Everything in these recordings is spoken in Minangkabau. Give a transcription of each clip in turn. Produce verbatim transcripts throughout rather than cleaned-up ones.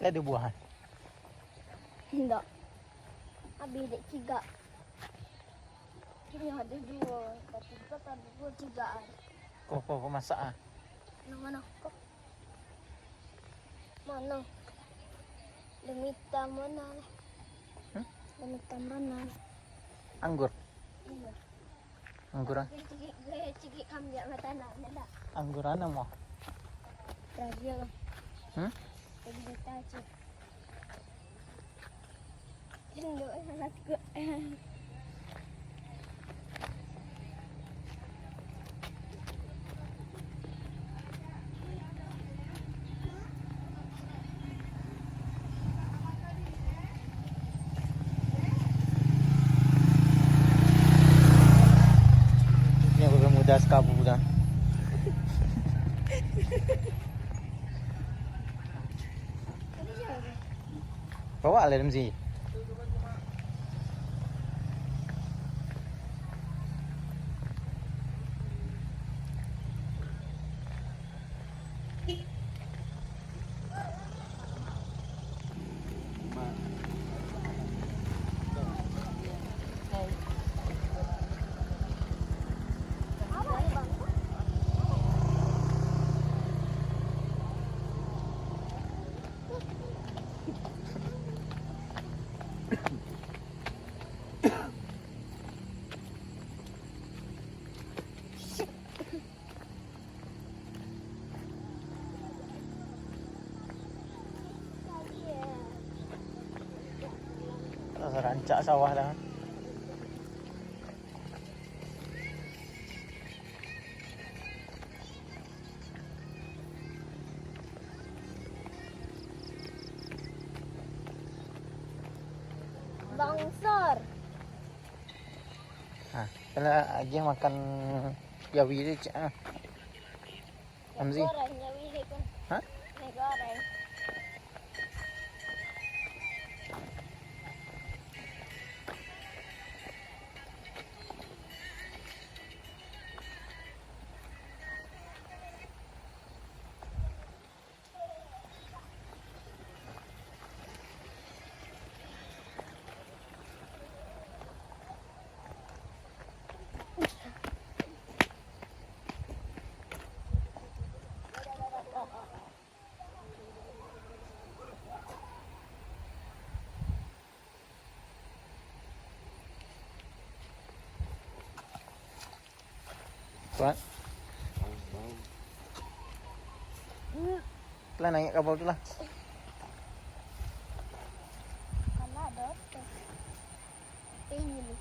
Ado buah? Indak. Abih dek cigak. Ini ado duo, tapi kok ado duo cigak. Ko, ko, ko masak ah. Nan mano? Ko. Mano? Demi tamana lah. Hmm? Demi tamana lah. Anggur. Iya. Anggur ah. Cigik, cigik kambiak mata nak, nak. Anggur ana mo? Razia lah. Hmm? Jadi kita cik. Tengok, sangat kuat. Ni aku mudah sekabu dah. Bawa lah dalam sini. Rancak sawah dah. Bangsor. Ha, kena agiah makan jawi tu, cak, ha. Hamzi. Goreng, jawi tu. Ha? Goreng. Kuat. Lah, naiak kapal tu lah. Alah, ado tu. Tinggi ni.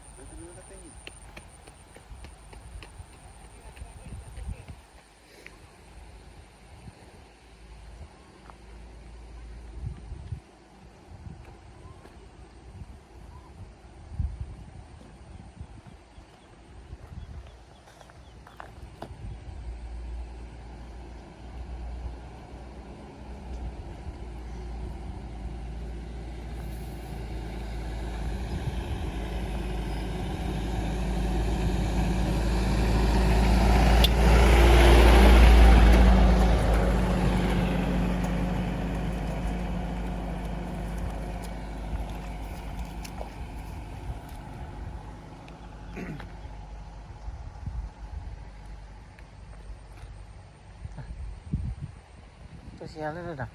Tu sial tu dah.